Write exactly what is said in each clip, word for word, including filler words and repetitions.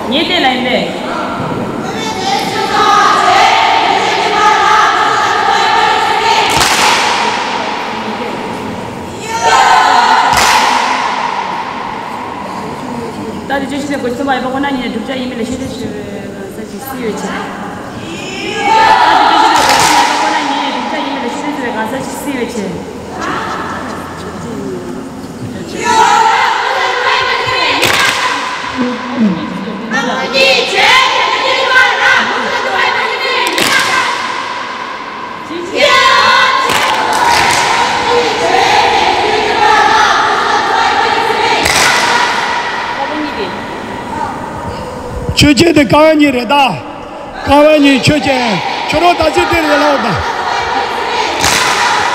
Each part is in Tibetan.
ངས་བལྟས་ལ་ཡིན་པས། ད་དེ་བཅུ་བཞི་ནས་གོ་གསུམ་པ་ཡོད་པ་ཁོ་ན་ཉིད་ནས་བསྒྲུབ་བྱ་ཡིན་མིན་ལ་ཤེས་བྱ་ཞུ་བའི་གང་ཟག་ཅིག་སུ་ཡོད་ཅེས། ད་དེ་བཅུ་བཞི་ནས་གོ་གསུམ་པ་ཡོད་པ་ཁོ་ན་ཉིད་ནས་བསྒྲུབ་བྱ་ཡིན་མིན་ལ་ཤེས་བྱ་ཞུ་བའི་གང་ཟག་ཅིག་སུ་ཡོད་ཅེས། ཆོས་ཅན་དེ་ཀ་བ་གཉིས་རེད་ད། ཀ་བ་གཉིས་ཆོས་ཅན། ཁྱོད་རང་ད་ཚིག་དེ་རེད་ལབ་ད།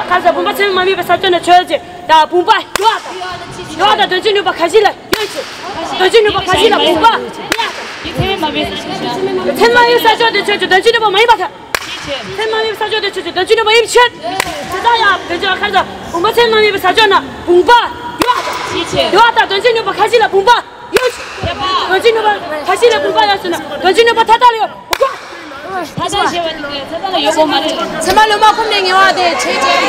ཡ་ག་རེ་ཟེར། བུམ་པ་ཚད་མས་མ་དམིགས་པའི་ས་ཕྱོགས་ན་ཆོས་ཅན། ད་བུམ་པ་ཡོད་དང་། ཡོད་དང་། དོན་བྱེད་ནུས་པ་གང་ཞིག་ལ་ཡོད་ཅེས། དོན་བྱེད་ནུས་པ་གང་ཞིག་ལ་བུམ་པ་ཡོད་དང་། ཚད་མས་མ་དམིགས་པའི་ས་ཕྱོགས་ན། ཚད་མས་མ་དམིགས་པའི་ས་ཕྱོགས་དེ་ཆོས་ཅན། དོན་བྱེད་ནུས་པ་མ་ཡིན་པར་ཐལ། ཚད་མས་མ་དམིགས་པའི་ས་ཕྱོགས་དེ་ཆོས་ཅན། དོན་བྱེད་ནུས་པ་ཡིན་ཕྱིར། དེ་ལྟར་ཡང་དོན་བྱེད་པ་ག་རེ་ཟེར། བུམ་པ་ཚད་མས་མ་དམིགས་པའི་ས་ཕྱོགས་ན་བུམ་པ་ཡོད་དང་། ཡོད་དང་། དོན་བྱེད་ནུས་པ་གང་ཞིག་ལ་བུམ་པ་ཡོད། དོན་བྱེད་ནུས་པ་གང་ཞིག་ལ་བུམ་པ་ཡོད་ཟེར་ན། དོན་བྱེད་ནུས་པ་མཐའ་དག་ལ་ཡོད། བུམ་པ། མཐའ་དག་ཞེས་པ་དེ་མཐའ་དག་ལ་ཡོད་དགོས་མ་རེད། ཚད་མ་ལུང་མ་ཁོམ་ནས་ངེས་པ་དེ་ཆོས་ཅན།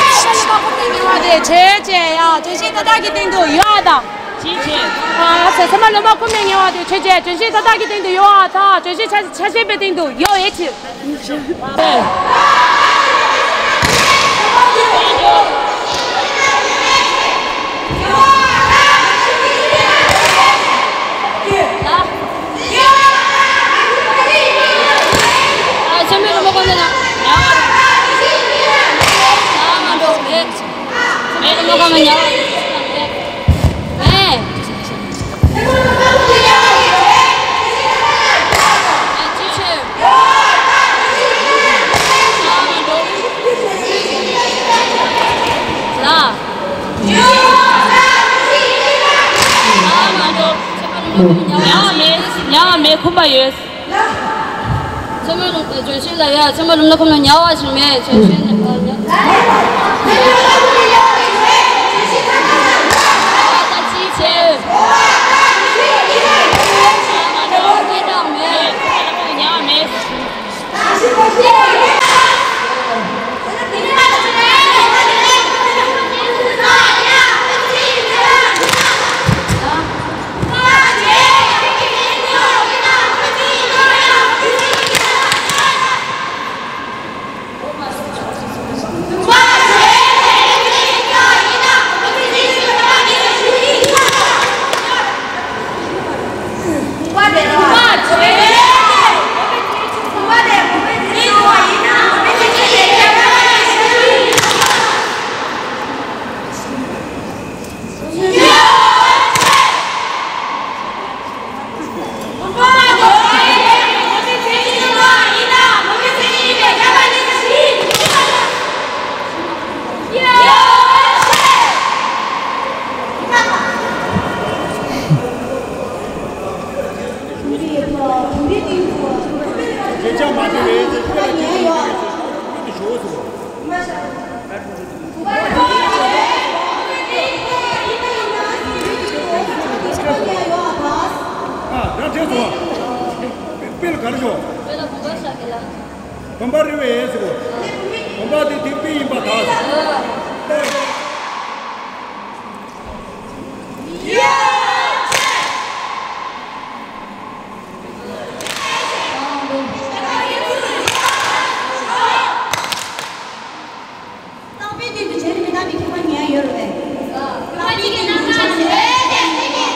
ཚད་མ་ལུང་མ་ཁོམ་ནས་ངེས་པ་དེ་ཆོས་ཅན་ཡང་དོན་བྱེད་མཐའ་དག་གི་སྟེང་དུ་ཡོད་དང་། ཅིའི་ཕྱིར། ཨ་ཚད་མ་ལུང་མ་ཁོམ་ནས་ངེས་པ་དེ་ཆོས་ཅན། དོན་བྱེད་མཐའ་དག་གི་སྟེང་དུ་ཡོད་པར་ཐལ། དོན་བྱེད་ཆ་ཆ་ཤས་པའི་སྟེང་དུ་ཡོད་པའི་ཕྱིར། ཡང་མེད། ཡང་མེད། ཁོམ་པ་ཡོད། ཚད་མ་ལུང་ལྗོན་ཤིང་ལ་ཡ། ཚད་མ་ལུང་མ་ཁོམ་ན་ཉལ་བ་ཞིག་མེད། ལྗོན་ཤིང་ལ་ཉལ། ཉལ་བ་དང་ཅིའི་ཕྱིར། ཚད་མ་ལུང་མེད་དང་མེད། ཉལ་བ་མེད། དཔེ་ལ་ག་རེ་ཞོག་དཔེ་ལ་བུམ་པ་བཞག་གི་ལ། བུམ་པ་རི་བའི་ཟེར་གོ། དགོན་པ་དེ་དེ་པི་ཡིན་པ་དག་གཏམ་དཔེ་སྟེང་དུ་བྱེད་རིགས་མི་རྟག་པའི་ཁྱད་པར་ངེས་ཡོད་རེད་པས། གཏམ་དཔེ་སྟེང་དུ་བྱེད་རིགས་མི་རྟག་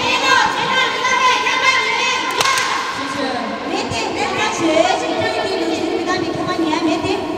པའི་ཁྱད་པར་ངེས་མེད་དེ། གཏམ་དཔེ་སྟེང་དུ་བྱེད་རིགས་མི་རྟག་པའི་ཁྱད་པར་ངེས་མེད་དེ།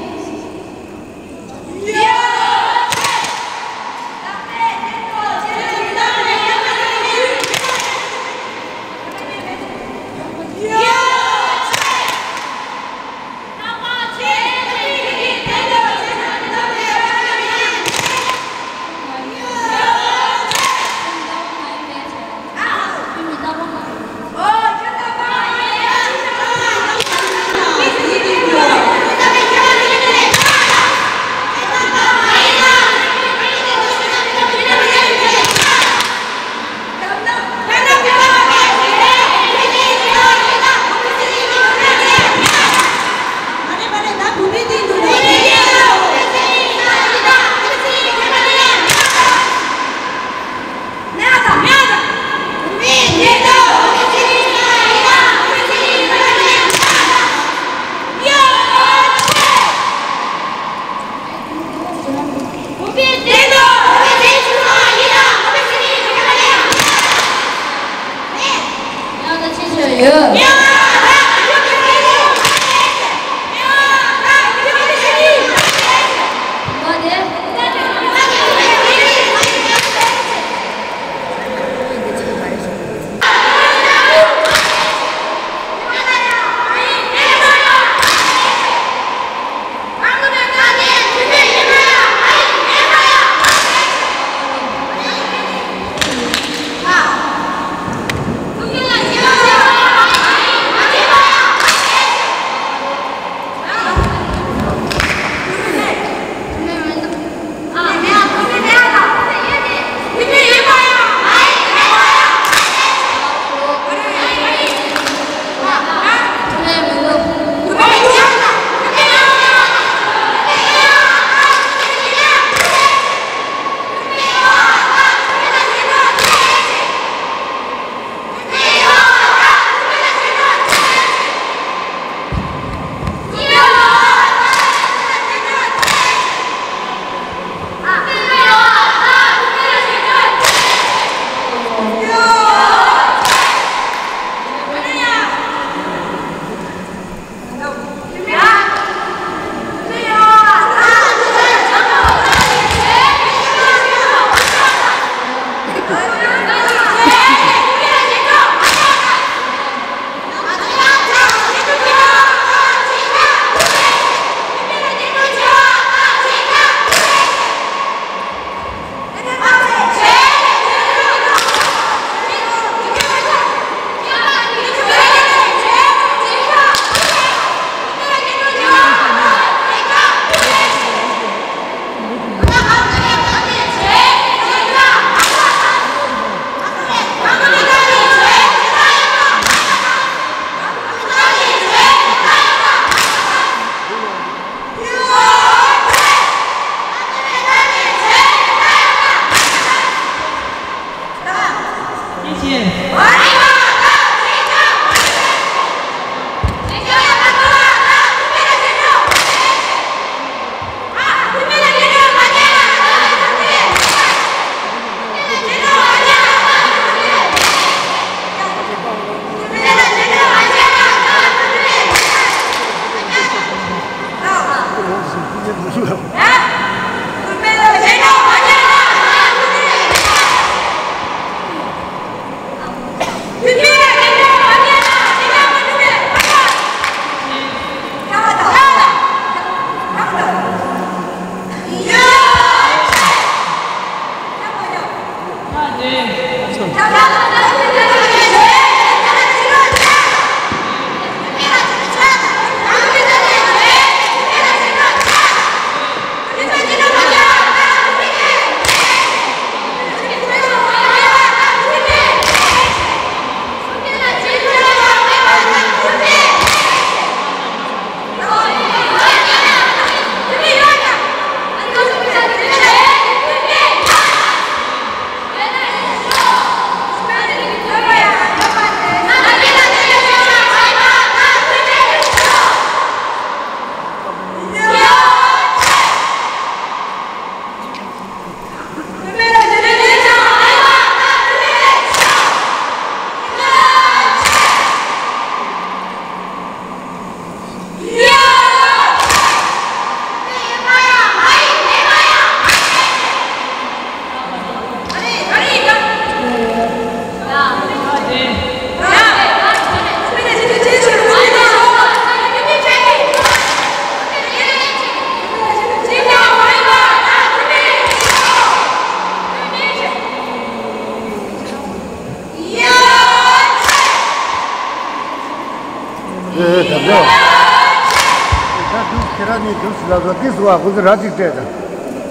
གྲུབ་ཟེར་ལབ་ས་དེ་ཟེར་བ་ཁོ་ཚོ་ར་གཅིག་སྤྲད་དང་།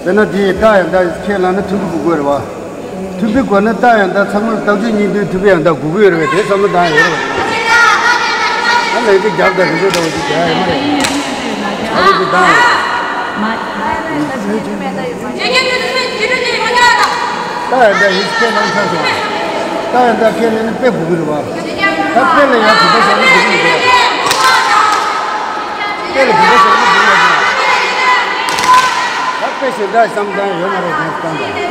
དེ་ན་དེ་རྟགས་ཡང་དག་ཁས་བླངས་ན་མཐུན་པོ་དགོས་ཀྱི་རེད་བ། མཐུན་པའི་སྒོ་ནས་རྟགས་ཡང་དག་ཚང་མར་བརྟག་དཔྱད་གཉིས་ལྡན་མཐུན་པའི་ཡང་དག་དགོས་ཀྱི་ཡོད་རེད་བས། དེ་བསམ་བློ་བཏང་ཡོད་རེད་བ། ཨ་ལས་ཀྱི་རྒྱབ་དང་རི་འདྲ་འདྲ་བོ་ཅིག་རྒྱག་ཡོད་མ་རེད། ཨ་ལས་ཀྱི་བཏང་ཡོད། རྟགས་ཡང་དག་ཡིན་ཁས་བླངས་ཚར་སོང་། རྟགས་ཡང་དག་ཁས་ལེན་ནི་དཔེ་དགོས་ཀྱི་རེད་བ། ད་དཔེ་ལ་ཡང་དེ་འདྲ་བྱས་ན་འགྲིག་གི་མི་འདུག་དཔེ་ལ་དེ་འདྲ་བྱས་ན་འགྲིག་མ་སོང་། ད་དཔེ་ཞེ་དྲག་བསམ་སྟངས་ཡོད་མ་རེད་དེ་བསམ་པ།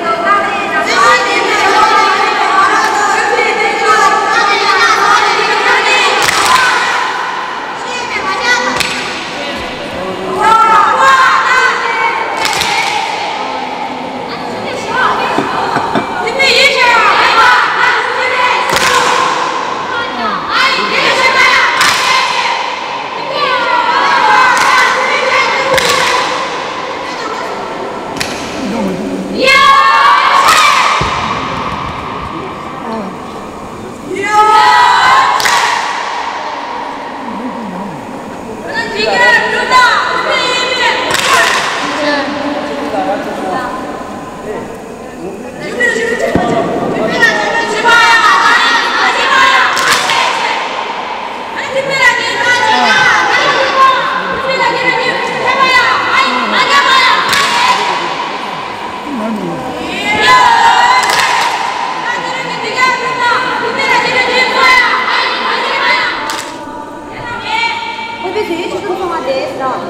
དངོས་པོའི་བཟོ་ཡུལ་ཆ་ཚང་ཚང་བ་དེ་ཟེར།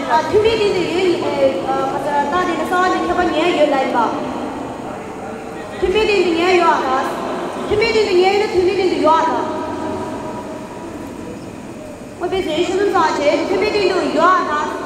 མཐུན་པའི་སྟེང་དུ་ཡོད་ཡིན་པའི་ཁ་ཚར་རྟགས་དེ་ནི་གསང་བ་ནས་ཁྱད་པར་ངེས་ཡོད་ལ་ཡིན་པ། མཐུན་པའི་སྟེང་དུ་ངེས་ཡོད་ཨ་ད། མཐུན་པའི་སྟེང་དུ་ངེས་ཡོད་ན་མཐུན་པའི་སྟེང་དུ་ཡོད་ཨ་ད། དངོས་པོའི་བཟོ་ཡུལ་ཆ་ཚང་ཚང་བ་བྱས་མཐུན་པའི་སྟེང་དུ་ཡོད་ཨ་ད།